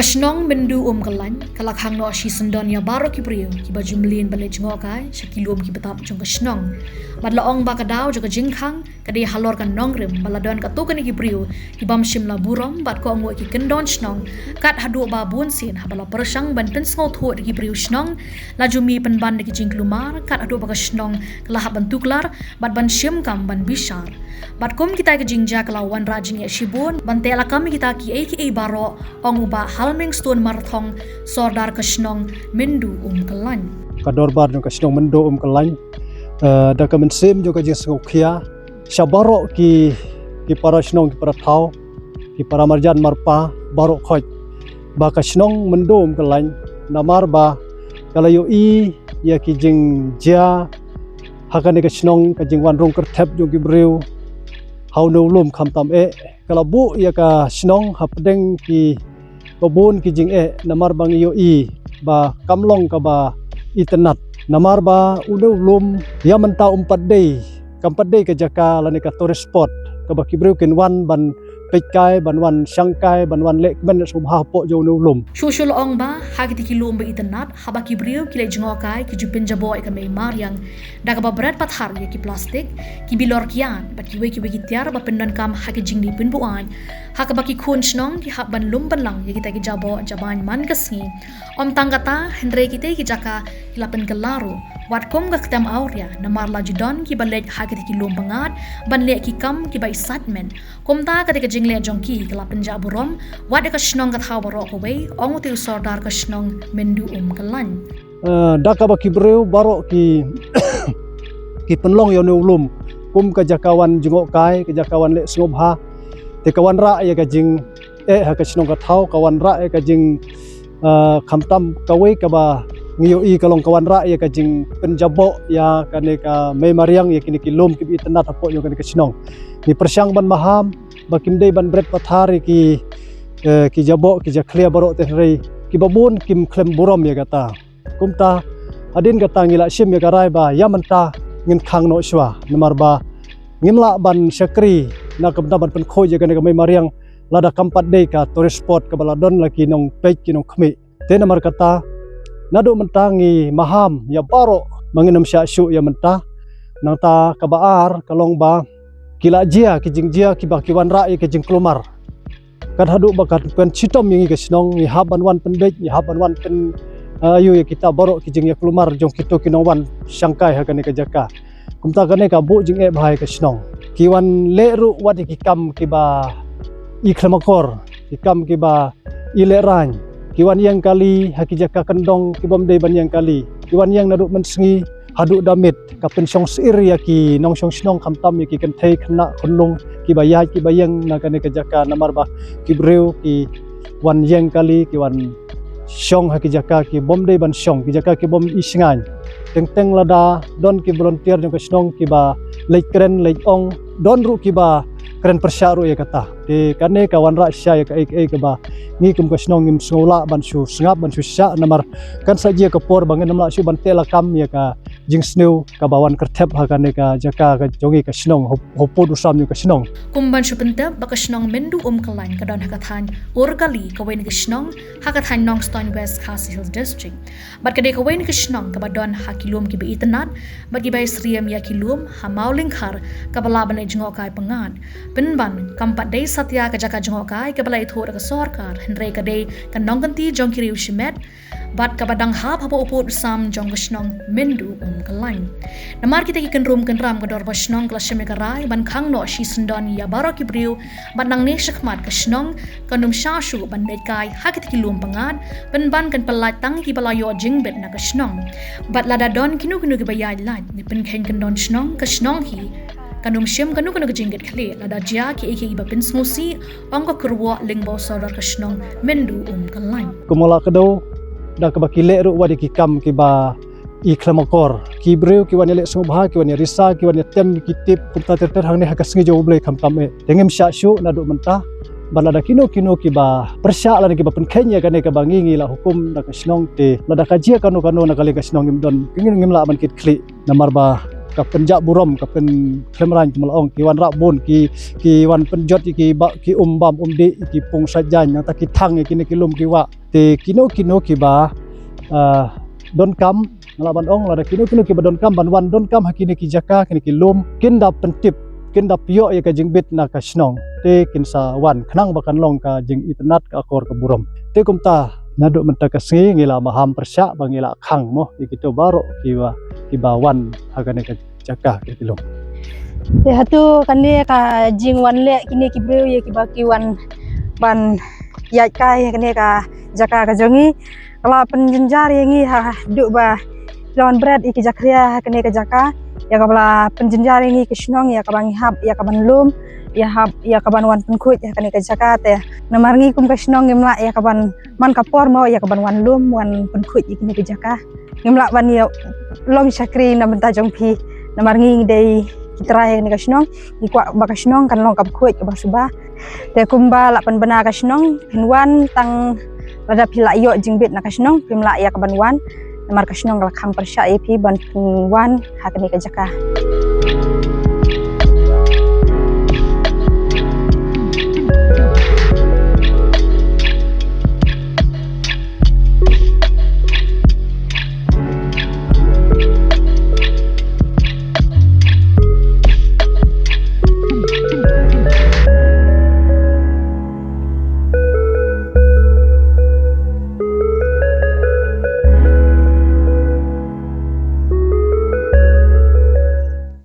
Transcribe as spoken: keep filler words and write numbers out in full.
Shnong Myndu Umkyllaiñ ka la khang noh shisyndon ïa baroh ki briew kiba ju mlien ban leit jngohkai sha ki lum ki btap jong ka shnong. Bad la ong ba ka daw jong ka jingkhang ka dei halor ka nongrim ba la don katto katne ki briew ki bym shym la burom bad kohnguh ki kyndon shnong, kat haduh ba bunsien haba la pyrshang ban pynsngewthuh da ki briew shnong, la ju mih pynban da ki jingkulmar, kat haduh ba ka shnong ka la hap ban tuklar bad ban shim kam ban bishar. Bad kum kita ki jingjia ka la wanrah jingeh shibun ban teh lakam ïa kita kiei kiei baroh, ong u Bah Halmingstone Marthong, Sordar ka shnong Myndu Umkyllaiñ. Ka dorbar jong ka shnong Myndu Umkyllaiñ, eh, da ka mynsiem jong ka jingsngewkhia sha baroh ki, ki para shnong, ki para thaw, ki para marjan marpa baroh khoit, ba ka shnong Myndu Umkyllaiñ, namar ba ka la ïohi ïa ki jingjia ha kane ka shnong, ka jingwan rung kyrthep jong ki briew ha une u lum khamtam eh, ka la buh ïa ka shnong hapdeng ki babun ki jingeh, namar ba ngi ïohi ba kam long kaba itynnad, namar ba une u lum ïa mynta um pat dei, kam pat dei ka jaka lane ka tourist spot kaba ki briew kin wan ban peitkai, ban wan shangkai, ban wan leh kmen sngewbha hapoh jong une u lum. Shuh shuh la ong ba ha kita ki lum ba itynnad, haba ki briew ki leit jngohkai ki ju pynjaboh ïa ka mei mariang da kaba bret pathar ïa ki plastik, ki bilor kiad bad kiwei kiwei ki tiar ba pyndonkam ha ki jingdie pynbuaid, ha kaba ki khun shnong ki hap ban lum pynlang ïa kita ki jaboh jaban man ka sngi. Ym tang kata, hynrei kita ki jaka ki la pynkylla ruh wat kum ka ktem awria, namar la ju don kiba leit ha kita ki lum pyngngad ban leh ki kam kiba isadmen. Kumta kata ka jingleh jong ki ka la pynjah burom wat ïa ka shnong ka thaw baroh kawei, ong uta u Sordar ka shnong Myndu Umkyllaiñ. Eh, da kaba ki briew baroh ki, ki pynlong ïa une u lum kum ka jaka wan jngohkai, ka jaka wan leh sngewbha, te ka wanrah ïa ka jingeh ha ka shnong ka thaw, ka wanrah ïa ka jing, eh, khamtam kawei kaba ngi ïohi ka long ka wanrah ïa ka jingpynjaboh ïa kane ka mei mariang, ïa kine ki lum kiba itynnad hapoh jong kane ka shnong. Ngi pyrshang ban maham ba kim dei ban bret pathar ïa ki, eh, ki jaboh ki jakhlia baroh, te hynrei kiba bun kim khlem burom ïa kata. Kumta hadien kata ngi la shim ïa ka rai ba ïa mynta ngin khang noh shuwa, namar ba ngim lah ban shakri na ka bynta ban pynkhuid ïa kane ka mei mariang lada kam pat dei ka tourist spot kaba la don la ki nongpeit, ki nongkhmih. Te namar kata, naduh mynta ngi maham ïa baroh ba ngin ym shah shuh ïa mynta. Nangta kaba ar ka long ba ki la jia ki jingjia kiba ki wanrah ïa ki jingkulmar. Kat haduh ba kan, kan shitom ïa ngi ka shnong, ngi hap ban wan pynbeit, ngi hap ban wan pyn, eh, ïoh ïa kita baroh ki jingïakulmar jong kito ki nongwan shangkai ha kane ka jaka. Kumta kane ka buh jingeh bha ïa ka shnong. Ki wan leh ruh wat ïa ki kam kiba i khlem akor, ki kam kiba i lehraiñ, ki wan ïeng kali ha ki jaka kyndong ki bym dei ban ïeng kali, ki wan ïeng naduh mynsngi haduh da miet, ka pynshong syier ïa ki nongshong shnong, khamtam ïa ki kynthei khynnah khunlung kiba ïaid kiba ïeng na kane ka jaka, namar ba ki briew ki wan ïeng kali, ki wan shong ha ki jaka ki bym dei ban shong, ki jaka ki bym i shngaiñ. Teng teng lada don ki volunteer jong ka shnong kiba leit kren leit ong, don ruh kiba kren pyrshah ruh ïa kata. Te kane ka wanrah shisha ïa kaei kaei kaba ngi kum ka shnong ngim sngew lah ban shu sngap, ban shu shah, namar kan sa jia ka por ba ngin ym lah shuh ban teh lakam ïa ka jingsniew kaba wan kyrthep ha kane ka jaka ka jong ngi ka shnong, hapoh, hapoh u sam jong ka shnong. Kum ban shu pyntip ba ka shnong Myndu Umkyllaiñ ka don ha ka thaiñ Urkali, kawei na ki shnong ha ka thaiñ Nongstoiñ, West Khasi Hills District. Bad ka dei kawei na ki shnong kaba don ha ki lum kiba itynnad bad kiba ïasyriem ïa ki lum ha Mawlyngkhar kaba lah ban leit jngohkai pyngngad. Pynban kam pat dei satia ka jaka jngohkai kaba la ithuh da ka sorkar, hynrei ka dei ka nongkynti jong ki riew shimet bad kaba dang hap hapoh u pud u sam jong ka shnong Myndu Umkyllaiñ. Namar kita ki kynrum kynram, ka dorbar shnong ka la shim ïa ka rai ban khang noh shisyndon ïa baroh ki briew bad nangne shakhmat ka shnong kan ym shah shuh ban leit kai ha kita ki lum pyngngad, pynban kan pyllait tang ïa kiba la ïoh jingbit na ka shnong. Bad lada don kino kino kiba ïaid lait ne pynkheiñ kyndon shnong, ka shnong hi kan ym shim kano kano ka jingkitkhlieh lada jia kiei kiei kiba pynsngewsih, ong ka kyrwoh lyngba u sordar ka shnong Myndu Umkyllaiñ. Kumba la kdew, da kaba ki leh ruh wat ïa ki kam kiba i khlem akor. Ki briew ki wan ïaleh sngewbha, ki wan ïarisa, ki wan ïatem ki tip kumta ter ter hangne ha ka sngi jong U Blei khamtam eh. Te ngim shah shuh naduh mynta. Bad lada kino kino kiba pyrshah lane kiba pynkheiñ ïa kane kaba ngi ngi la hukum da ka shnong, te lada ka jia kano kano na ka liang ka shnong, ngim don, ngim, ngim lah ban kitkhlieh. Namar ba ka pynjah burom, ka pynkhlem rain, kumba la ong, ki wan rah bun, ki, ki wan pynjot ïa ki ba, ki um bam um dih, ki pung sait jaiñ, nangta ki thang ïa kine ki lum ki wah. Te kino kino kiba, ah, donkam, nga lah ban ong, lada kino kino kiba donkam ban wan donkam ha kine ki jaka, kine ki lum, kin da pyntip, kin da pynïoh ïa ka jingbit na ka shnong, te kin sa wan, khnang ba kan long ka jingitynnad, ka akor ka burom. Te kumta, naduh mynta ka sngi ngi la maham pyrshah ba ngi la khang mo ïa kito baroh kiba, kiba wan ha kane ka jaka, ki lum. Te hato kane ka jingwan leh kine ki briew ïa kiba ki wan ban ïaid kai ha kane ka jaka ka jong ngi, ka la pynjynjar ïa ngi haduh ba la wan bret ïa ki jakhlia ha kane ka jaka, ïa kaba la pynjynjar ïa ngi ki shnong, ïa kaba ngi hap ïa kaban lum, ïa hap ïa kaban wan pynkhuid ha kane ka jaka. Te namar ngi kum ka shnong ngim lah ïa kaban, man ka por mo ïa kaban wan lum, wan pynkhuid ïa kine ki jaka. Ngim lah ban ïa long shakri na bynta jong phi. Namar ngi ngi dei ki trai ha kane ka shnong, ngi kwah ba ka shnong kan long kaba khuid, kaba suba. Te kumba la pynbna ka shnong, phin wan tang lada phi la ïoh jingbit na ka shnong, phim lah ïa kaban wan. Namar ka shnong ka la khang pyrshah ïa phi ban phin wan ha kane ka jaka.